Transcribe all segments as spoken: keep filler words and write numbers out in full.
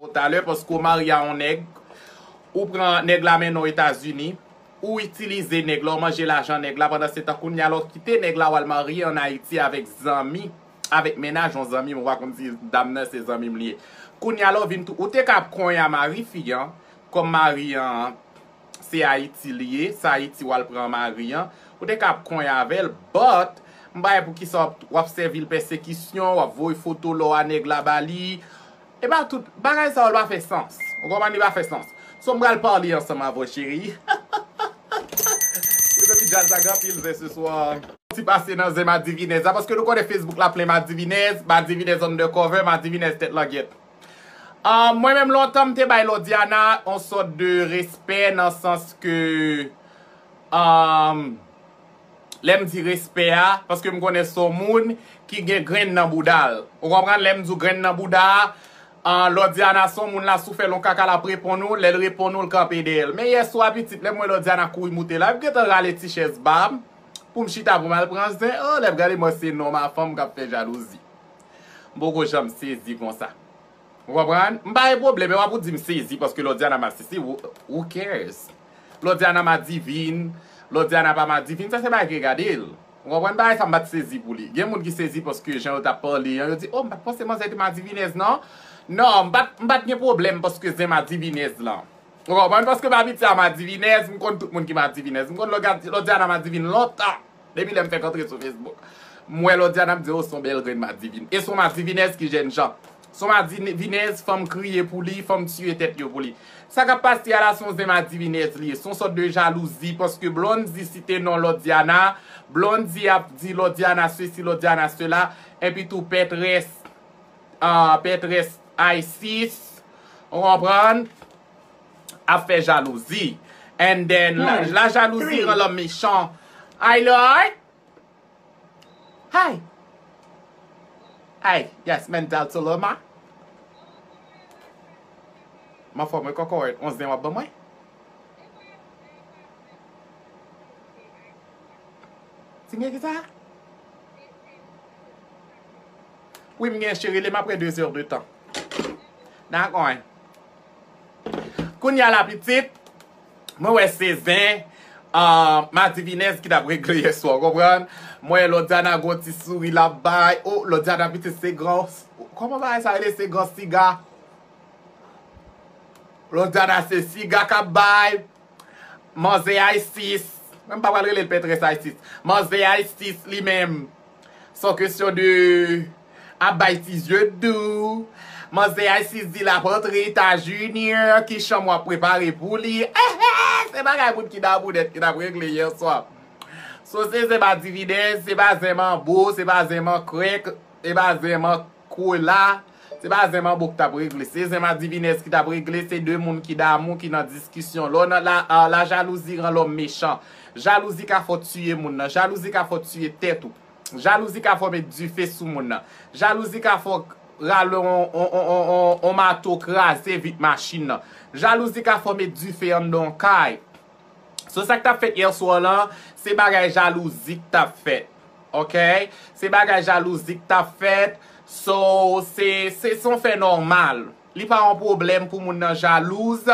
Talè, paske w marye a yon nèg, ou pran nèg la mennen w Etazini, ou itilize nèg la, ou manje lajan nèg la, pandan se tan kounye a la w kite nèg la, w al marye ann Ayiti avèk zanmi, avèk mennaj yon zanmi m, ou pa konn si dam nan se zanmi m li ye. Kounye a la w vin tou, ou te ka ap konyen a mari fi an, kòm mari an se Ayiti li ye, se Ayiti w al pran mari an, ou te ka ap konyen avè l, but, m pa wè poukisa w ap, w ap sèvi l pèsekisyon, w ap voye foto lò a nèg la ba li, e pa tout, bagay sa yo pa fè sans. Ou konprann, li pa fè sans. So, m pral pale ansanm avè w, cheri. Mezanmi, djaz la gen anpil zen se swa. Ti pase nan zen madivinèz la, paske nou konnen Facebook la plen madivinèz, madivinèz undercover, madivinèz tèt langyèt. Ah, mwen menm lontan m te bay Lodiana yon sòt de respè nan sans ke, ah, lè m di respè a, paske m konnen se yon moun ki gen grenn nan bouda l. Ou konprann? Lè m di w grenn nan bouda a, ah, Lodiana se yon moun la, si w fè l yon kaka l ap reponn ou, lè l reponn ou, l kanpe dèyè l. Men yèswa pitit, lè m wè Lodiana kouri moute la, m gentan rale ti chèz ba m, pou m chita pou m al pran zen. Oh, lè m gade mwen se nonm a fanm k ap fè jalouzi. M poko janm sezi konsa. Ou konprann? M pa gen pwoblèm, e w ap ou di m sezi paske Lodiana masisi, who, who cares? Lodiana madivin, Lodiana pa madivin, sa se bagay ki regade l. Ou konprann? Bagay sa m pa t sezi pou li. Gen moun ki sezi paske jan yo t ap pale an, yo di, oh, m pa t panse manzè te madivinèz, non. Non, m pa t, m pa t gen pwoblèm paske zen madivinèz lan. Ou konprann? Paske m abitye a madivinèz, m konn tout moun ki madivinèz. M konn Lodiana madivin lontan. Depi lè m fèk antre sou Facebook, m wè Lodiana, m di, oh, se yon bèl grenn madivin. E se yon madivinèz ki jènjan. Se yon madivinèz, fanm kriye pou li, fanm tiye tèt yo pou li. Sa k ap pase a la, se yon zen madivinèz li ye. Se yon sòt de jalouzi, paske Blondy site non Lodiana. Blondy ap di Lodiana sesi, Lodiana sela. Epi tou, pètrès, ah, pètrès Isis, ou konprann, ap fè jalouzi. And then, la, la jalouzi rann lòm mechan. Hi, Lord. Hi. Hi, yes, mental dilemma. M anfòm wi, kòkòwèt, yon zen w ap ban mwen? Di m gen kisa? Wi, m gen, cheri, rele m apre de zè de tan. Dakò. Kounye a la, pitit, mwen wè se zen, ah, madivinèz ki t ap regle yèswa, w konprann? Mwen wè Lodiana gon ti souri l ap bay. Oh, Lodiana pitit se gran, kòman bagay sa rele? Se gran siga. Lodiana se siga k ap bay. Manzè Isis. Mwen m pa pral rele l pètrès Isis. Manzè Isis li menm. Se yon kesyon de ap bay ti zye dou. Manzè Isis di l ap antre Etazini, ki chanm w ap prepare pou li. Eh, eh, se bagay moun ki nan boudèt ki t ap regle yèswa. So, se zen madivinèz, se pa zen manbo, se pa zen mankrèk, se pa zen mankola, se pa zen manbo ki t ap regle. Se zen madivinèz ki t ap regle, se de moun ki damou, ki nan diskisyon. Lè w nan la, ah, la jalouzi rann lòm mechan. Jalouzi ka fè w tiye moun nan. Jalouzi ka fè w tiye tèt ou. Jalouzi ka fè w met dife sou moun nan. Jalouzi ka fè w rale on, on, on, on, on, on mato kraze vit machin nan. Jalouzi ka fè w met dife anndan on kay. So, sa k t ap fèt yèswa lan, se bagay jalouzi k t ap fèt. Oke? Se bagay jalouzi k t ap fèt. So, se, se, se yon fè nòmal. Li pa yon pwoblèm pou moun nan jalouz,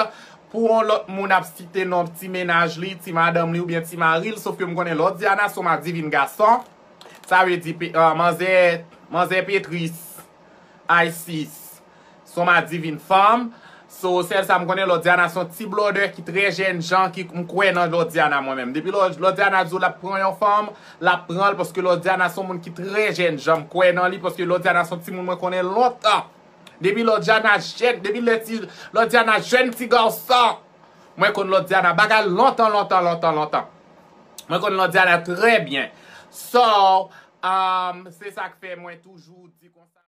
pou yon lòt moun ap site non ti mennaj li, ti madanm li oubyen ti mari l, sof ke m konnen Lodiana se yon madivin gason. Sa vle di, pe-, ah, manzè, manzè Petris, Isis, se yon madivin fanm. So, sèl sa m konnen, Lodiana se yon ti blòdè ki trè jènjan, ki m kwè nan Lodiana mwen menm. Depi Lò-, Lodiana di w l ap pran yon fanm, l ap pran l, paske Lodiana se yon moun ki trè jènjan, m kwè nan li, paske Lodiana se yon timoun mwen konnen lontan. Depi Lodiana jèn, depi lè ti, Lodiana jèn ti gason, mwen konn Lodiana bagay lontan, lontan, lontan, lontan. Mwen konn Lodiana trè byen. So, um, se sa k fè mwen toujou di konsa.